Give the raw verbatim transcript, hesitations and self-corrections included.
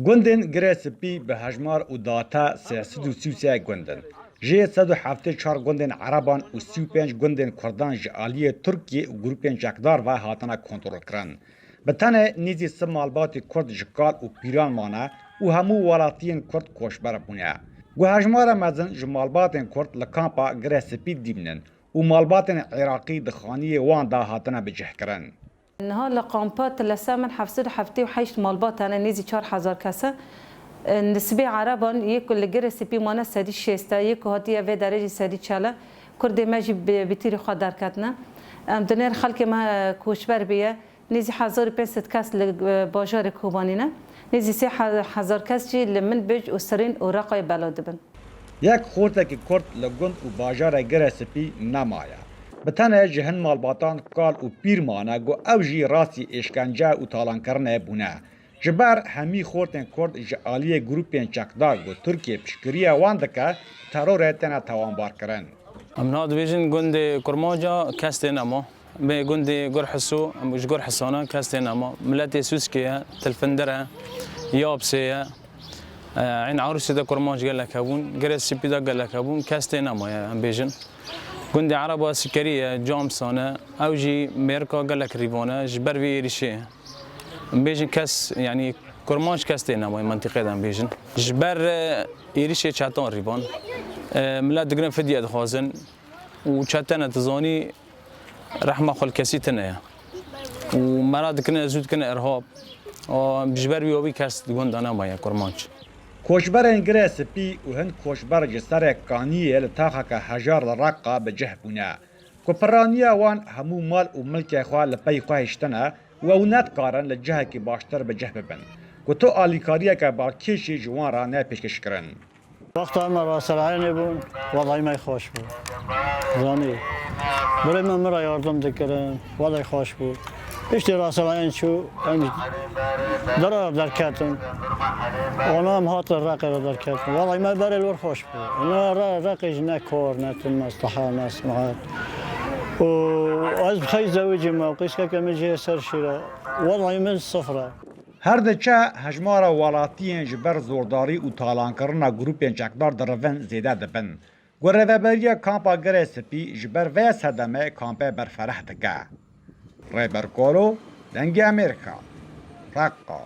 Gundên Girê Spî bi hejmar û data sê sed û sî û sê gund in. Ji sed û heftê çar gundên Ereban û sî û pênc gundên Kurdan ji aliyê Tirkiyê û grûpên çekdar ve hatine kontrolkirin. Bi tenê nêzî sê malbatê Kurd ji kal û pîran mane û hemû welatiyên Kurd koçber bûne. Ku hejmara mezin ji malbatên Kurd li kampa Girê Spî dimînin û malbatên Iraqî di xaniyê wan de hatine bicihkirin. Niha li kampa Tilese min heft sed û heftê û heşt malbat hene, nêzî çar hezar kes e. Nisbê Ereban yê ku li Girê Spî mane sedî şêst e, yê ku hatiye vê derê jî sedî çel e. Kurdê me jî bi, bi tîrê xwe derketine. Em dinêr xelkê me koçber bûye. Nêzî hezar û pênc sed kes li, e, bajarê Kobanî ne. Nêzî sê he-, hezar kes jî li Minbij û Sirîn û Reqayê belav dibin. Yek xortekî Kurd li gund û bajarê Girê Spî nemaye. Bi tenê ji hin malbatan kal û pîr mane ku ew jî rastî êşkence û talankirinê bûne. Ji ber hemî xortên Kurd ji aliyê grûpên çekdar ku Tirkiye piştgiriya wan dike, terorê têne tawanbarkirin. Em niha dibêjin gundê Kurmanca kes tê nema. Bê gundê Gurhiso, em ji Gurhisana kes tê nema. Miletê Sûskê ye, Tilfindir e, Yapsê ye. E, Eyn Arûsê de Kurmanc gelek hebûn, Girê Spî de gelek hebûn, kes tê nema ye, em bêjin. Gundê Ereba Sikerî ye, Camsan e, ew jî mêrika gelek rîvan e, ji ber vê êrîşê. Em bêjin kes, yanî Kurmanc kes tê nema ye, mentiqê de em bêjin. Ji ber, e, êrîşê çetan rîvan. E, milet digrin fidye dixwazin û çete ne dizanî, rehma xwe li kesî tune ye. Û mera dikine, zû dikine irhab. Û ji ber wî wî kes di gund de nemaye Kurmanc. Koçberên Girê Spî û hin koçber ji serê Kaniyê li taxeke hejar li Reqa bi cih bûne. Ku piraniya wan hemû mal û milkê xwe li pey xwe hiştine û ew nedikarin li cihekî baştir bi cih bibin. Ku tu alîkariyeke balkêş jî ji wan re ne pêşkêşkirin. Wexta me raseleyênê bûn, wedayî me xweş bû. Zanî. Birê me min re yardim dikirin, wedayî xweş bû. Piştî raseleyên çû, em dira derketin. Ona em hatin Reqê re derketin. Wedayî me berê li wir xweş bû. Ina re, Reqê jî ne kor, ne tune, ne siha, ne sinaet. Û ez bi xeyr zewicî me, qîskeke min jê ser şîre. Wedayî min sifir e. Her diçe hejmara welatiyên ji ber zordarî û talankirina grûpên çekdar dirivin zêde dibin. Ku rêveberiya kampa Girê Spî ji ber vê sedemê kampê berfereh dike. Rêber Kolo, Dengê Amerîka, Reqa.